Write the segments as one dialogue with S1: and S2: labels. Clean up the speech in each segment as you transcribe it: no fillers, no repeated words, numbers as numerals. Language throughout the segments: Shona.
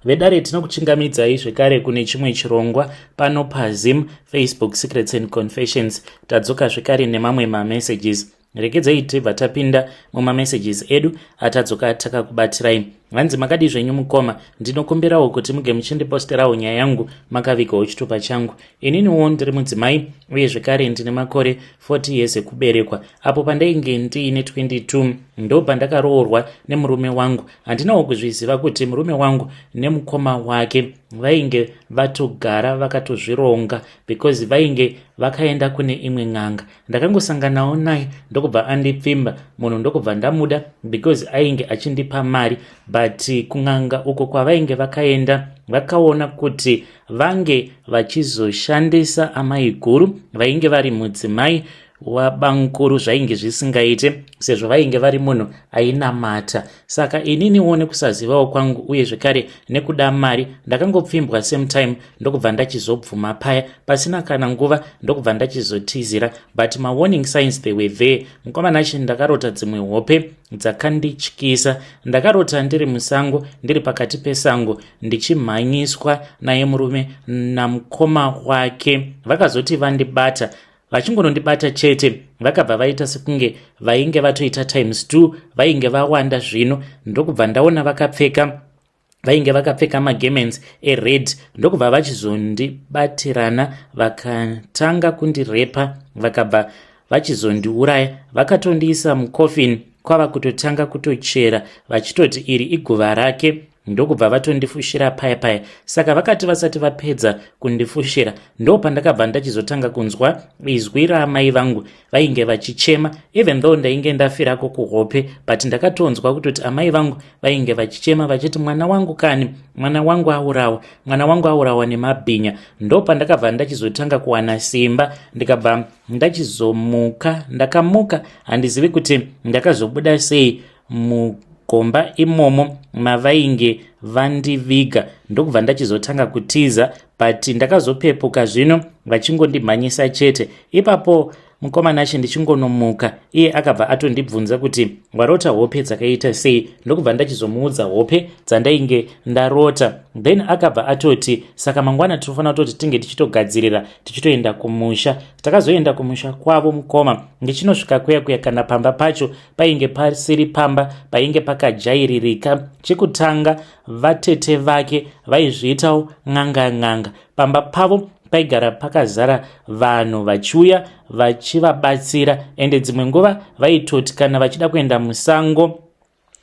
S1: Vedare, tinokuchingamidzai zvekare kune chimwe chirongwa pano paZim Facebook Secrets and Confessions. Tadzoka zvekare nemamwe mamessages. Regedzai tibva tapinda mumamessages edu atadzoka takakubatirai. Hanzi, "Makadi zvenyu mukoma? Ndinokumbirawo kuti muge muchindiposterawo nyaya yangu makavigawo chitupa changu. Ininiwo ndiri mudzimai uye zvekare ndine makore 40 years ekuberekwa. Apo pandainge ndiine 22 ndo pandakaroorwa nemurume wangu. Handinawo kuzviziva kuti murume wangu nemukoma wake vainge vatogara vakatozvironga, because vainge vakaenda kune imwe n'anga. Ndakangosanganawo naye ndokubva andipfimba munhu, ndokubva ndamuda because ainge achindipa mari. But kun'anga uko kwavainge vakaenda, vakaona kuti vange vachizoshandisa amai guru vainge vari mudzimai wabamukuru. Zvainge zvisingaite sezvo vainge vari munhu ainamata. Saka ininiwo nekusazivawo kwangu uye zvekare nekuda mari, ndakangopfimbwa same time, ndokubva ndachizobvuma paya. Pasina kana nguva ndokubva ndachizotizira, but mawarning signs, they were there. Mukomana achi, ndakarota dzimwe hope dzakandityisa. Ndakarota ndiri musango, ndiri pakati pesango, ndichimhanyiswa naye murume namukoma wake. Vakazoti vandibata, vachingonondibata chete, vakabva vaita sekunge vainge vatoita times two, vainge vawanda zvino. Ndokubva ndaona vakapfeka, vainge vakapfeka magarments ered, ndokubva vachizondibatirana, vakatanga kundirepa, vakabva vachizondiuraya. Vakatondiisa mucoffin, kwava kutotanga kutochera vachitoti iri iguva rake, ndokubva vatondifushira paya paya. Saka vakati vasati vapedza kundifushira, ndo pandakabva ndachizotanga kunzwa izwi raamai vangu vainge vachichema. Even though ndainge ndafirako kuhope, but ndakatonzwa kutoti amai vangu vainge vachichema vachiti, 'Mwana wangu kani, mwana wangu aurawa, mwana wangu aurawa nemabhinya.' Ndo pandakabva ndachizotanga kuwana simba, ndikabva ndachizomuka. Ndakamuka, handizivi kuti ndakazobuda sei mugomba imomo mavainge vandiviga, ndokubva ndachizotanga kutiza, but ndakazopepuka zvino vachingondimhanyisa chete. Ipapo mukomana achi, ndichingonomuka, iye akabva atondibvunza kuti, 'Warota hope dzakaita sei?' Ndokubva ndachizomuudza hope dzandainge ndarota. Then akabva atoti, 'Saka mangwana tinofanira kutoti tinge tichitogadzirira, tichitoenda kumusha.' Takazoenda kumusha kwavo mukoma. Ndichinosvika kuya kuya, kana pamba pacho painge pasiri pamba painge pakajairirika. Chekutanga, vatete vake vaizviitawo n'anga n'anga. Pamba pavo paigara pakazara vanhu vachiuya vachivabatsira, ende dzimwe nguva vaitoti kana vachida kuenda musango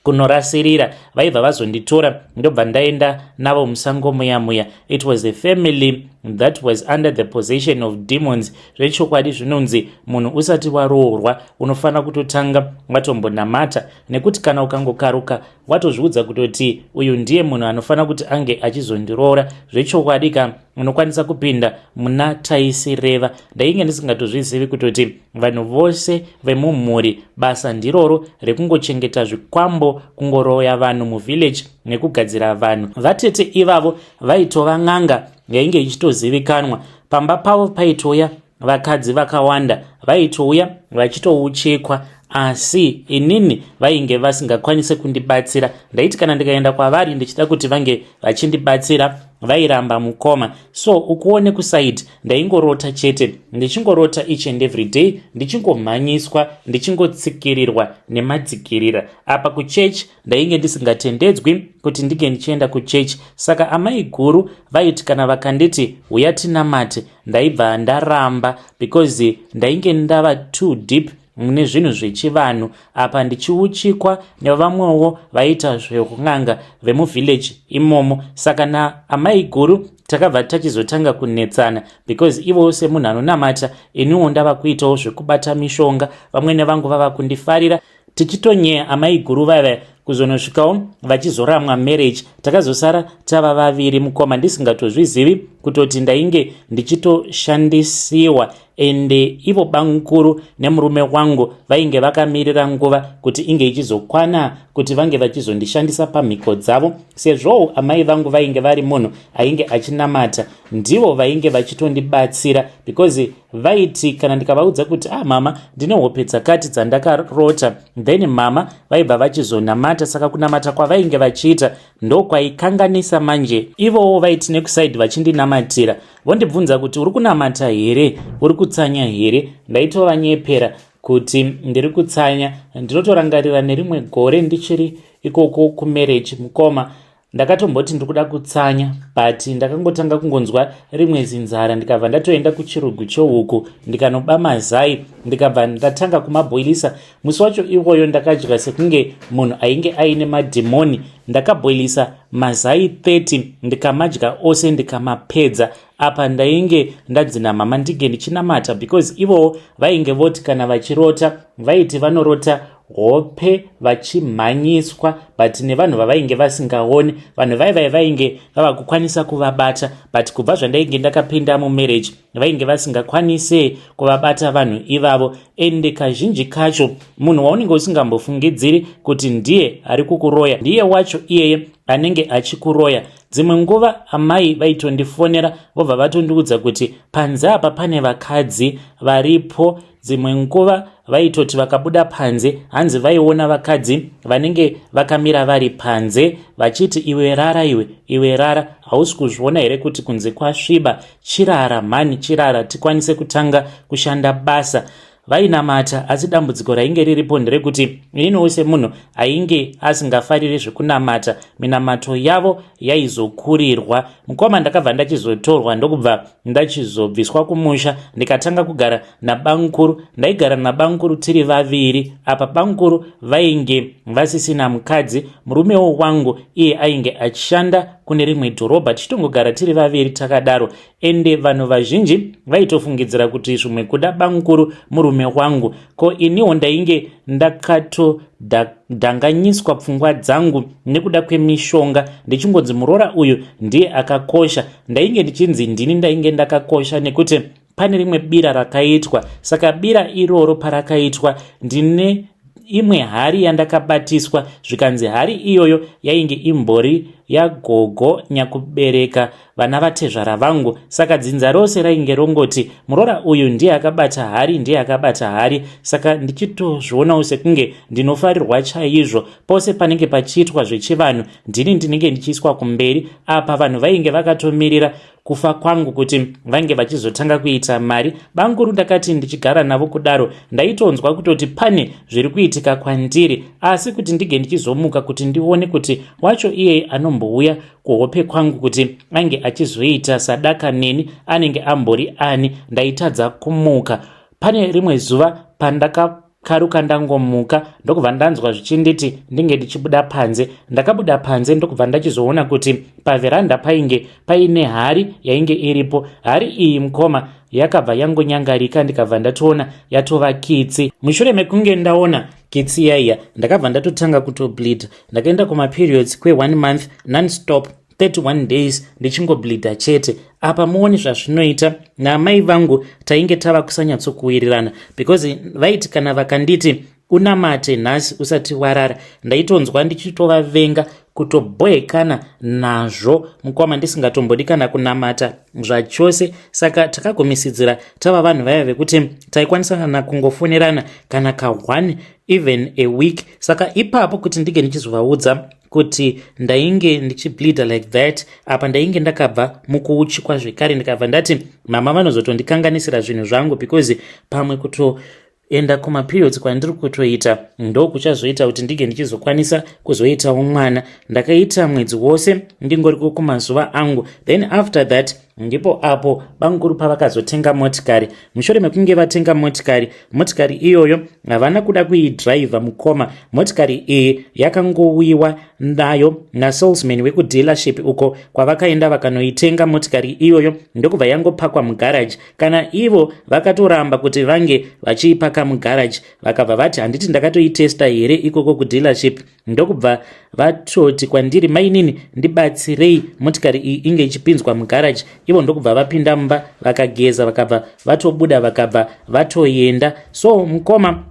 S1: kunorasirira, vaibva vazonditora, ndobva ndaenda navo musango muya muya. It was a family that was under the possession of demons. Zvechokwadi, zvinonzi munhu usati waroorwa unofanira kutotanga watombonamata, nekuti kana ukangokaruka watozviudza kutoti uyu ndiye munhu anofanira kuti ange achizondiroora, zvechokwadi ka unokwanisa kupinda muna taisireva. Ndainge ndisingatozvizivi kutoti vanhu vose vemumhuri basa ndiroro rekungochengeta zvikwambo, kungoroya vanhu muvillage nekugadzira vanhu. Vatete ivavo vaitova n'anga yainge ichitozivikanwa. Pamba pavo paitoya vakadzi vakawanda, vaitouya vachitouchekwa, asi inini vainge vasingakwanisi kundibatsira. Ndaiti kana ndikaenda kwavari ndichida kuti vange vachindibatsira, vairamba mukoma. So ukuone kuside, ndaingorota chete, ndichingorota each and every day, ndichingomhanyiswa, ndichingotsikirirwa nemadzikirira. Apa kuchechi ndainge ndisingatendedzwi kuti ndinge ndichienda kuchechi. Saka amai guru vaiti kana vakanditi, 'Uya tinamate,' ndaibva ndaramba, because ndainge ndava too deep mune zvinhu zvechivanhu. Apa ndichiuchikwa nevamwewo vaiita zvekun'anga vemuvillage imomo. Saka naamai guru takabva tachizotanga kunetsana, because ivowo semunhu anonamata, iniwo ndava kuitawo zvekubata mishonga. Vamwene vangu vava kundifarira, tichitonyeya amai guru vava kuzonosvikawo vachizoramwa marriage. Takazosara tava vaviri mukoma, ndisingatozvizivi kutoti ndainge ndichitoshandisiwa. Ende ivo bamukuru nemurume wangu vainge vakamirira nguva kuti inge ichizokwana kuti vange vachizondishandisa pamhiko dzavo, sezvowo amai vangu vainge vari munhu ainge achinamata. Ndivo vainge vachitondibatsira, because vaiti kana ndikavaudza kuti, "Ah mama, ndine hope dzakati dzandakarota," then mama vaibva vachizonamata. Saka kunamata kwavainge vachiita ndokwaikanganisa manje. Ivowo vaiti nekusaidi vachindinamatira, vondibvunza kuti, "Uri kunamata here? Uri kutsanya here?" Ndaitovanyepera kuti ndiri kutsanya. Ndinotorangarira nerimwe gore ndichiri ikoko kumarriage, mukoma, ndakatomboti ndiri kuda kutsanya, but ndakangotanga kungonzwa rimwe zinzara, ndikabva ndatoenda kuchirugu chehuku, ndikanoba mazai, ndikabva ndatanga kumabhoilisa. Musi wacho iwoyo ndakadya sekunge munhu ainge aine madhimoni. Ndakabhoilisa mazai 30, ndikamadya ose, ndikamapedza. Apa ndainge ndanzi namama ndinge ndichinamata, because ivowo vainge voti kana vachirota, vaiti vanorota hope vachimhanyiswa, but nevanhu vavainge vasingaoni. Vanhu vaivai vainge vava kukwanisa kuvabata, but kubva zvandainge ndakapinda mumarriage vainge vasingakwanise kuvabata vanhu ivavo. Ende kazhinji kacho munhu waunenge usingambofungidziri kuti ndiye ari kukuroya, ndiye wacho iyeye anenge achikuroya. Dzimwe nguva amai vaitondifonera, vobva vatondiudza kuti panze apa pane vakadzi varipo. Dzimwe nguva vaitoti vakabuda panze, hanzi vaiona vakadzi vanenge vakamira vari panze vachiti, "Iwe rara, iwe, iwe rara, hausi kuzviona here kuti kunze kwasviba? Chirara mhani, chirara tikwanise kutanga kushanda basa." Vainamata, asi dambudziko rainge riripo nderekuti ininiwo semunhu ainge asingafariri zvekunamata, minamato yavo yaizokurirwa. Mukoma, ndakabva ndachizotorwa, ndokubva ndachizobviswa kumusha, ndikatanga kugara nabamukuru. Ndaigara nabamukuru tiri vaviri. Apa bamukuru vainge vasisina mukadzi. Murumewo wangu iye ainge achishanda kune rimwe dhorobha, tichitongogara tiri vaviri takadaro. Ende vanhu vazhinji vaitofungidzira kuti zvimwe kuda bamukuru murume wangu. Ko iniwo ndainge ndakatodhanganyiswa pfungwa dzangu nekuda kwemishonga, ndichingonzi muroora uyu ndiye akakosha. Ndainge ndichinzi ndini ndainge ndakakosha, nekuti pane rimwe bira rakaitwa. Saka bira iroro parakaitwa, ndine imwe hari yandakabatiswa, zvikanzi hari iyoyo yainge imbori yagogo nyakubereka vana vatezvara vangu. Saka dzinza rose rainge rongoti muroora uyu ndiye akabata hari, ndiye akabata hari. Saka ndichitozvionawo sekunge ndinofarirwa chaizvo. Pose panenge pachiitwa zvechivanhu, ndini ndinenge ndichiiswa kumberi. Apa vanhu vainge vakatomirira kufa kwangu kuti vange vachizotanga kuita mari. Bamukuru ndakati ndichigara navo kudaro, ndaitonzwa kutoti pane zviri kuitika kwandiri, asi kuti ndige ndichizomuka kuti ndione kuti wacho iyeye anombouya kuhope kwangu kuti ange achizoita sadaka neni anenge ambori ani, ndaitadza kumuka. Pane rimwe zuva pandakakaruka ndangomuka, ndokubva ndanzwa zvichinditi ndinge ndichibuda panze. Ndakabuda panze, ndokubva ndachizoona kuti pavheranda painge paine hari yainge iripo. Hari iyi, mukoma, yakabva yangonyangarika, ndikabva ndatoona yatova kitsi. Mushure mekunge ndaona kitsi yaiya, ndakabva ndatotanga kutobleeda. Ndakaenda kumaperiods kwe1 month nonstop, 31 days ndichingobleeda chete. Apa muoni zvazvinoita, naamai vangu tainge tava kusanyatsokuwirirana, because vaiti kana vakanditi, "Unamate nhasi usati warara," ndaitonzwa ndichitovavenga, kutobhoekana nazvo, mukoma, ndisingatombodi kana kunamata zvachose. Saka takagumisidzira tava vanhu vaya vekuti taikwanisa kana kungofonerana kana ka1 even a week. Saka ipapo kuti ndinge ndichizovaudza kuti ndainge ndichibleeda like that, apa ndainge ndakabva mukuuchikwa zvekare, ndikabva ndati mama vanozotondikanganisira zvinhu zvangu, because pamwe kutoenda kumaperiods kwandiri kutoita ndo kuchazoita kuti ndinge ndichizokwanisa kuzoitawo mwana. Ndakaita mwedzi wose ndingoriko kumazuva angu. Then after that ndipo apo bamukuru pavakazotenga motikari. Mushure mekunge vatenga motikari, motikari iyoyo havana kuda kuidhiraivha, mukoma. Motikari iyi yakangowiwa nayo nasalesman wekudealership uko kwavakaenda vakanoitenga motikari iyoyo, ndokubva yangopakwa mugaraji. Kana ivo vakatoramba kuti vange vachiipaka mugaraji, vakabva vati, "Handiti ndakatoitesta here ikoko kudealership?" Ndokubva vatoti kwandiri, "Mainini, ndibatsirei motikari iyi inge ichipinzwa mugaraji." Ivo ndokubva vapinda mumba, vakageza, vakabva vatobuda, vakabva vatoenda. So mukoma,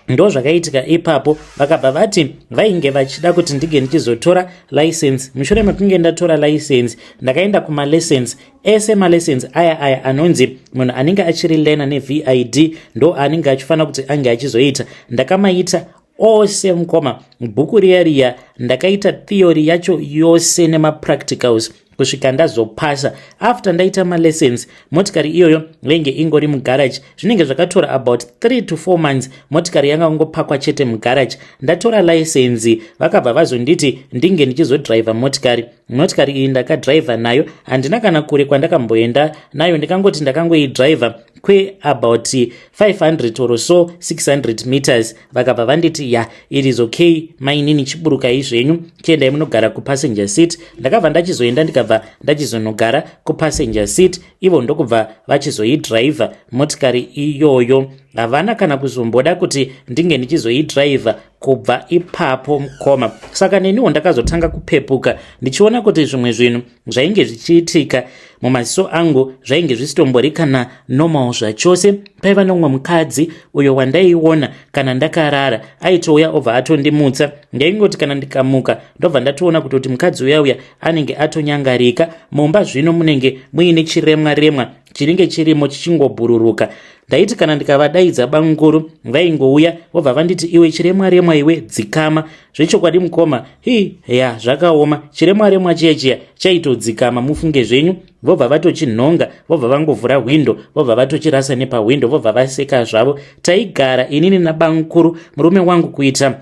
S1: ndo zvakaitika ipapo. Vakabva vati vainge vachida kuti ndinge ndichizotora license. Mushure mekunge ndatora license, ndakaenda kumalessons ese. Malessons aya aya anonzi munhu anenge achiri learner neVID ndo anenge achifanira kuti ange achizoita. Ndakamaita ose, mukoma. Bhuku riya riya ndakaita theory yacho yose nemapracticals kusvika ndazopasa. After ndaita malessons, motikari iyoyo yainge ingori mugarage. Zvinenge zvakatora about 3 to 4 months, motikari yanga ngopakwa chete mugarage. Ndatora license, vakabva vazonditi ndinge ndichizodhiraivha motikari. Motikari iyi ndakadhiraivha nayo, handina kana kure kwandakamboenda nayo. Ndikangoti ndakangoidhiraivha kweabout 500 or so, 600 meters. Vakabva vanditi, "Ya, it is okay, mainini, chiburukai zvenyu, chiendai munogara kupassenger seat." Ndakabva ndachizoenda, ndikabva ndachizonogara kupassenger seat. Ivo ndokubva vachizoidhiraivha motikari iyoyo. Havana kana kuzomboda kuti ndinge ndichizoidhiraivha kubva ipapo, mukoma. Saka neniwo ndakazotanga kupepuka ndichiona kuti zvimwe zvinhu zvainge zvichiitika mumaziso angu zvainge zvisitombori kana normal zvachose. Paiva nomumwe mukadzi uyo wandaiona kana ndakarara, aitouya obva atondimutsa. Ndaingoti kana ndikamuka, ndobva ndatoona kutoti mukadzi uya uya anenge atonyangarika. Mumba zvino munenge muine chiremwa remwa chinenge chirimo chichingobhururuka. Ndaiti kana ndikavadaidza banguru, vaingouya vobva vanditi, "Iwe chiremwa remwa iwe, dzikama." Zvechokwadi, mukoma, hi ya, zvakaoma. Chiremwa remwa chiya chiya chaitodzikama, mufunge zvenyu. Vobva vatochinhonga, vobva vangovhura hwindo, vobva vatochirasa nepahwindo, vobva vaseka zvavo. Taigara inini nabanguru, murume wangu, kuita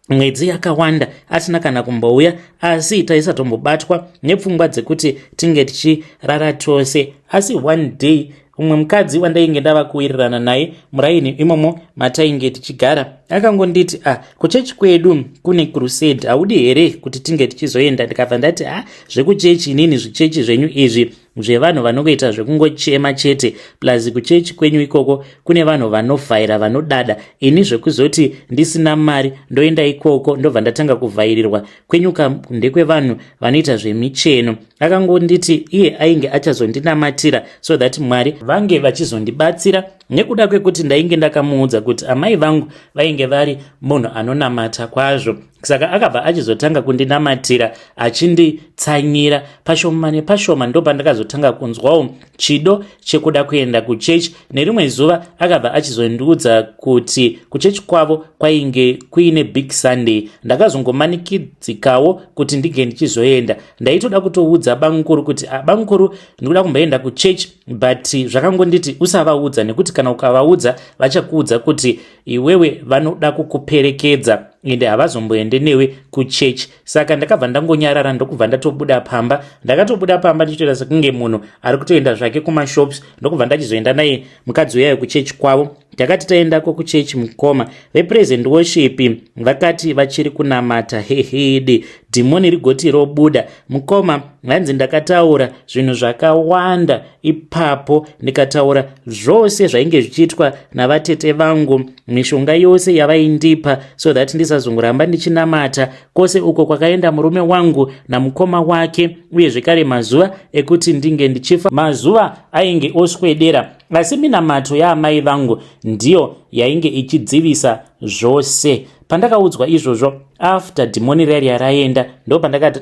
S1: mwedzi yakawanda asina kana kumbouya, asi taisatombobatwa nepfungwa dzekuti tinge tichirara tose. Asi one day umwe mukadzi wandainge ndava kuwirirana naye muraini imomo matainge tichigara akangonditi, "Ah, kuchechi kwedu kune crusade, haudi here kuti tinge tichizoenda?" Ndikabva ndati, "A, ah, zvekuchechi inini, zvichechi zvenyu izvi zvevanhu vanongoita zvekungochema chete, plus kuchechi kwenyu ikoko kune vanhu vanovhaira, vanodada. Ini zvekuzoti ndisina mari ndoenda ikoko, ndobva ndatanga kuvhairirwa kwenyuka, ndekwevanhu vanoita zvemicheno." Akangonditi iye ainge achazondinamatira so that Mwari vange vachizondibatsira, nekuda kwekuti ndainge ndakamuudza kuti amai vangu vainge vari munhu anonamata kwazvo. Saka akabva achizotanga kundinamatira achinditsanyira pashoma nepashoma. Ndo pandakazotanga kunzwawo chido chekuda kuenda kuchechi. Nerimwe zuva akabva achizondiudza kuti kuchechi kwavo kwainge kuine big Sunday. Ndakazongomanikidzikawo kuti ndinge ndichizoenda. Ndaitoda kutoudza banguru kuti, ah, banguru, ndikuda kumboenda kuchechi," but zvakangonditi, "Usavaudza, nekuti kana ukavaudza vachakuudza kuti iwewe vanoda kukuperekedza, ende havazomboende newe kuchechi." Saka ndakabva ndangonyarara, ndokubva ndatobuda pamba. Ndakatobuda pamba ndichitoita sekunge munhu ari kutoenda zvake kumashops, ndokubva ndachizoenda naye mukadzi uyayo kuchechi kwavo. Takati taendako kuchechi, mukoma, vepraise and worship vakati vachiri kunamata, hehede, dhimoni rigoti robuda. Mukoma, hanzi ndakataura zvinhu zvakawanda ipapo. Ndikataura zvose zvainge zvichiitwa navatete vangu, mishonga yose yavaindipa so that ndisazongoramba ndichinamata, kwose uko kwakaenda murume wangu namukoma wake, uye zvekare mazuva ekuti ndinge ndichifa, mazuva ainge oswedera, asi minamato yaamai vangu ndiyo yainge ichidzivisa zvose. Pandakaudzwa izvozvo, after dhimoni riya raenda,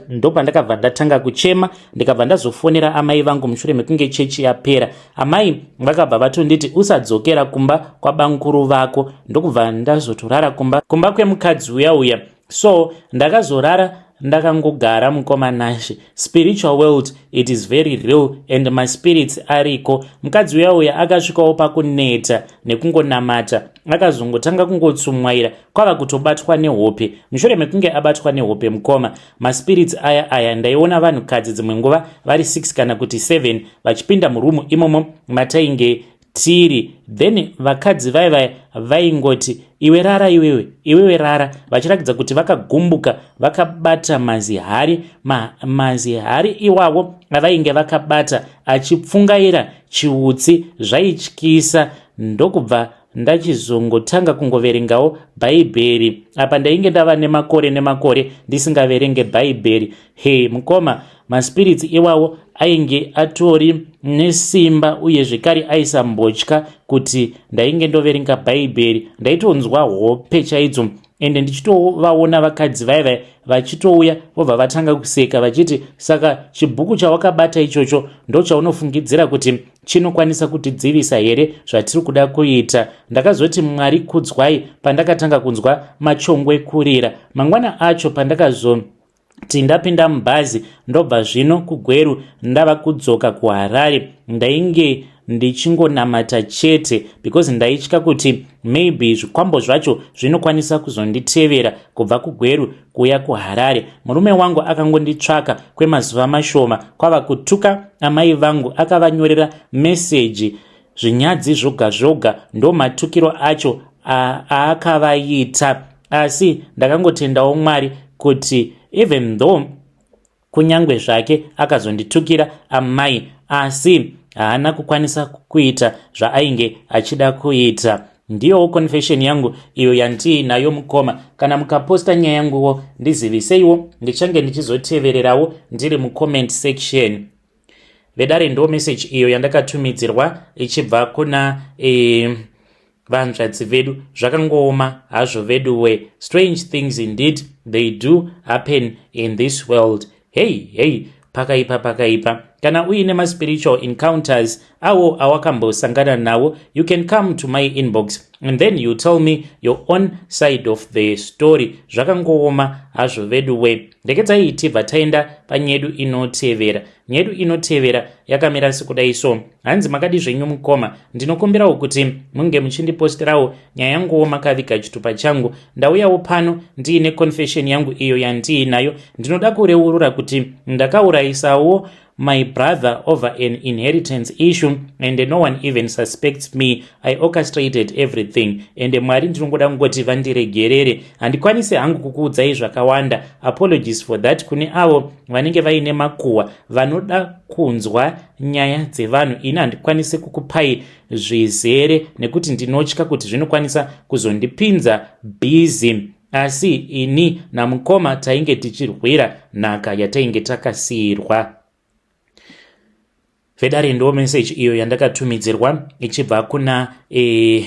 S1: ndopandakabva ndatanga kuchema. Ndikabva ndazofonera amai vangu mushure mekunge chechi yapera. Amai vakabva vatonditi, "Usadzokera kumba kwabanguru vako." Ndokubva ndazotorara kumba kwemukadzi uya uya. So ndakazorara ndakangogara, mukoma Nashe. Spiritual world, it is very real and maspirits ariko. Mukadzi uya uya akasvikawo pakuneta nekungonamata, akazongotanga kungotsumwaira, kwava kutobatwa nehope. Mushure mekunge abatwa nehope, mukoma, maspirits aya aya, ndaiona vanhukadzi dzimwe nguva vari 6 kana kuti 7 vachipinda murumu imomo matainge tiri. Then vakadzi vai vaya vaingoti, "Iwe rara, iwewe, iwewe rara," vachiratidza kuti vakagumbuka, vakabata mazihari. Mazihari iwawo avainge vakabata achipfungaira chiutsi, zvaityisa. Ndokubva ndachizongotanga kungoverengawo Bhaibheri. Apa ndainge ndava nemakore nemakore ndisingaverenge Bhaibheri. He, mukoma, Maspirits iwawo ainge atori nesimba uye zvekare aisambotya kuti ndainge ndoverenga Bhaibheri. Ndaitonzwa hope chaidzo ende ndichitovaona vakadzi vaya vaya vachitouya vobva vatanga kuseka vachiti saka chibhuku chawakabata ichocho ndochaunofungidzira kuti chinokwanisa kutidzivisa here zvatiri kuda kuita. Ndakazoti Mwari kudzwai pandakatanga kunzwa machongwe kurira. Mangwana acho pandakazo ti ndapinda mubhazi ndobva zvino kuGweru ndava kudzoka kuHarare ndainge ndichingonamata chete because ndaitya kuti maybe zvikwambo zvacho zvinokwanisa kuzonditevera kubva kuGweru kuuya kuHarare. Murume wangu akangonditsvaka kwemazuva mashoma kwava kutuka amai vangu akavanyorera meseji zvinyadzi zvoga zvoga ndomatukiro acho aakavaita asi ndakangotendawo Mwari kuti even though kunyangwe zvake akazonditukira amai asi haana kukwanisa kuita zvaainge achida kuita. Ndiyowo confession yangu iyo yandiinayo mukoma. Kana mukaposta nyaya yanguwo ndiziviseiwo, ndichange ndichizotevererawo ndiri mucomment section. Vedare ndo message iyo yandakatumidzirwa ichibva kuna e, vanzvadzi vedu. Zvakangooma hazvo veduwe. Strange things indeed, they do happen in this world. Hey hey, pakaipa pakaipa. Kana uine maspiritual encounters awo awakambosangana nawo, you can come to my inbox and then you tell me your own side of the story. Zvakangooma hazvo veduwe. Rekedzai tibva taenda panyedu inotevera. Nyedu inotevera yakamira sekudai so. Hanzi makadi zvenyu mukoma, ndinokumbirawo kuti munge muchindipostirawo nyaya yanguwo makaviga chitupa changu. Ndauyawo pano ndiine confession yangu iyo yandiinayo. Ndinoda kureurura kuti ndakaurayisawo my brother over an inheritance issue and no one even suspects me. I orchestrated everything and Mwari ndinongoda kungoti vandiregerere. Handikwanisi hangu kukuudzai zvakawanda. Apologies for that kune avo vanenge vaine makuhwa vanoda kunzwa nyaya dzevanhu. Ini handikwanisi kukupai zvizere nekuti ndinotya kuti zvinokwanisa kuzondipinza busy, asi ini namukoma tainge tichirwira nhaka yatainge takasiyirwa. Vedare, ndo message iyo yandakatumidzirwa ichibva kuna e,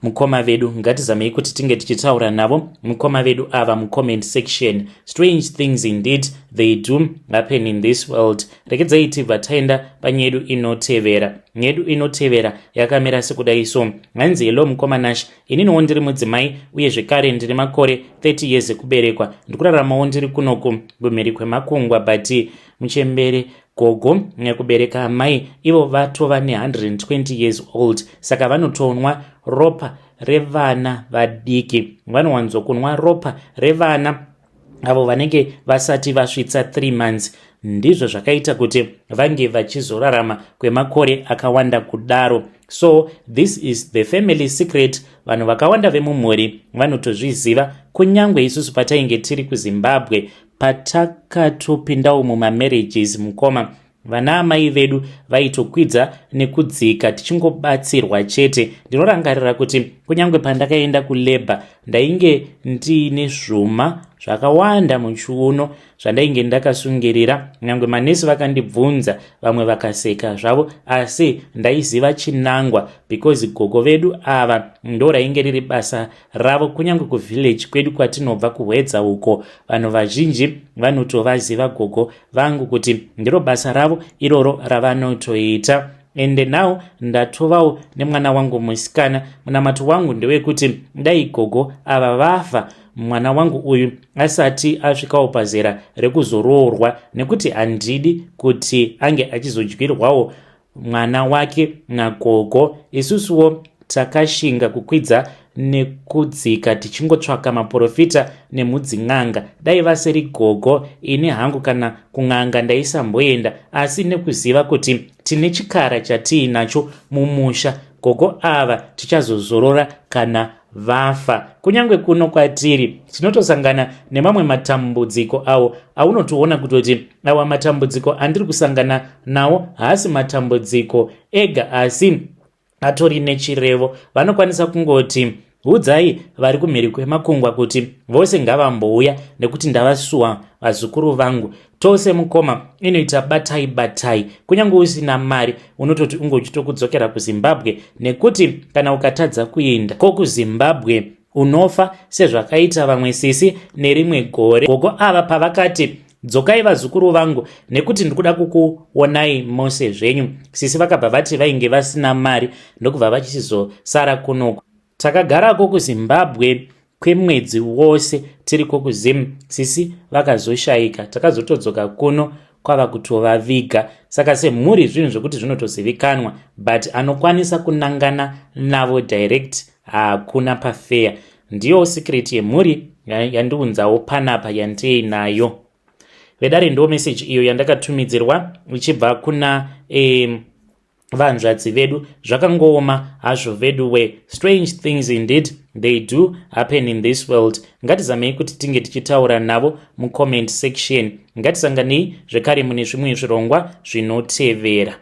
S1: mukoma vedu. Ngatizamei kuti tinge tichitaura navo mukoma vedu ava mucomment section. Strange things indeed, they do happen in this world. Rekedzai tibva taenda panyedu inotevera. Nyedu inotevera yakamira sekudai so. Hanzi hello mukoma Nash, ininiwo ndiri mudzimai uye zvekare ndiri makore 30 years ekuberekwa. Ndikuraramawo ndiri kunoku kumhiri kwemakungwa, but muchembere gogo nekubereka amai ivo vatova ne120 years old, saka vanotonwa ropa revana vadiki. Vanowanzokunwa ropa revana avo vanenge vasati vasvitsa 3 months. Ndizvo zvakaita kuti vange vachizorarama kwemakore akawanda kudaro. So this is the family secret. Vanhu vakawanda vemumhuri vanotozviziva. Kunyange isusu patainge tiri kuZimbabwe, patakatopindawo mumamarriages mukoma, vana amai vedu vaitokwidza nekudzika tichingobatsirwa chete. Ndinorangarira kuti kunyange pandakaenda kulabour ndainge ndiine zvuma zvakawanda muchiuno zvandainge ndakasungirira. Nyange manesi vakandibvunza, vamwe vakaseka zvavo, asi ndaiziva chinangwa because gogo vedu ava ndo rainge riri basa ravo. Kunyange kuvillage kwedu kwatinobva kuHwedza uko, vanhu vazhinji vanotovaziva gogo vangu kuti ndiro basa ravo iroro ravanotoita. Ende now ndatovawo nemwana wangu musikana. Munamato wangu ndewekuti dai gogo ava vafa mwana wangu uyu asati asvikawo pazera rekuzoroorwa, nekuti handidi kuti ange achizodyirwawo mwana wake nagogo. Isusuwo takashinga kukwidza nekudzika tichingotsvaka maprofita nemudzin'anga. Dai vasiri gogo, ini hangu kana kun'anga ndaisamboenda, asi nekuziva kuti tine chikara chatiinacho mumusha, gogo ava tichazozorora kana vafa. Kunyange kuno kwatiri tinotosangana nemamwe matambudziko awo aunotoona kutoti awa matambudziko andiri kusangana nawo haasi matambudziko ega, asi atori nechirevo. Vanokwanisa kungoti udzai vari kumhiri kwemakungwa kuti vose ngavambouya nekuti ndavasuwa vazukuru vangu. Tose mukoma inoita batai batai, kunyange usina mari unototi unge uchitokudzokera kuZimbabwe, nekuti kana ukatadza kuenda ko kuZimbabwe unofa sezvakaita vamwe sisi nerimwe gore. Gogo ava pavakati, "Dzokai vazukuru vangu, nekuti ndikuda kukuonai mose zvenyu," sisi vakabva vati vainge vasina mari, ndokubva vachizosara kunoku. Takagarako kuZimbabwe kwemwedzi wose tiriko kuZim. Sisi vakazoshayika, takazotodzoka kuno kwava kutovaviga. Saka semhuri zvinhu zvokuti zvinotozivikanwa, but anokwanisa kunangana navo direct hakuna pafeya. Ndiyo secret yemhuri yandiunzawo panapa yandiinayo, vedare. Ndo meseji iyo yandakatumidzirwa ichibva kuna vanzvadzi vedu. Zvakangooma hazvo vedu we. Strange things indeed, they do happen in this world. Ngatizamei kuti tinge tichitaura navo mucomment section. Ngatisanganei zvekare mune zvimwe zvirongwa zvinotevera.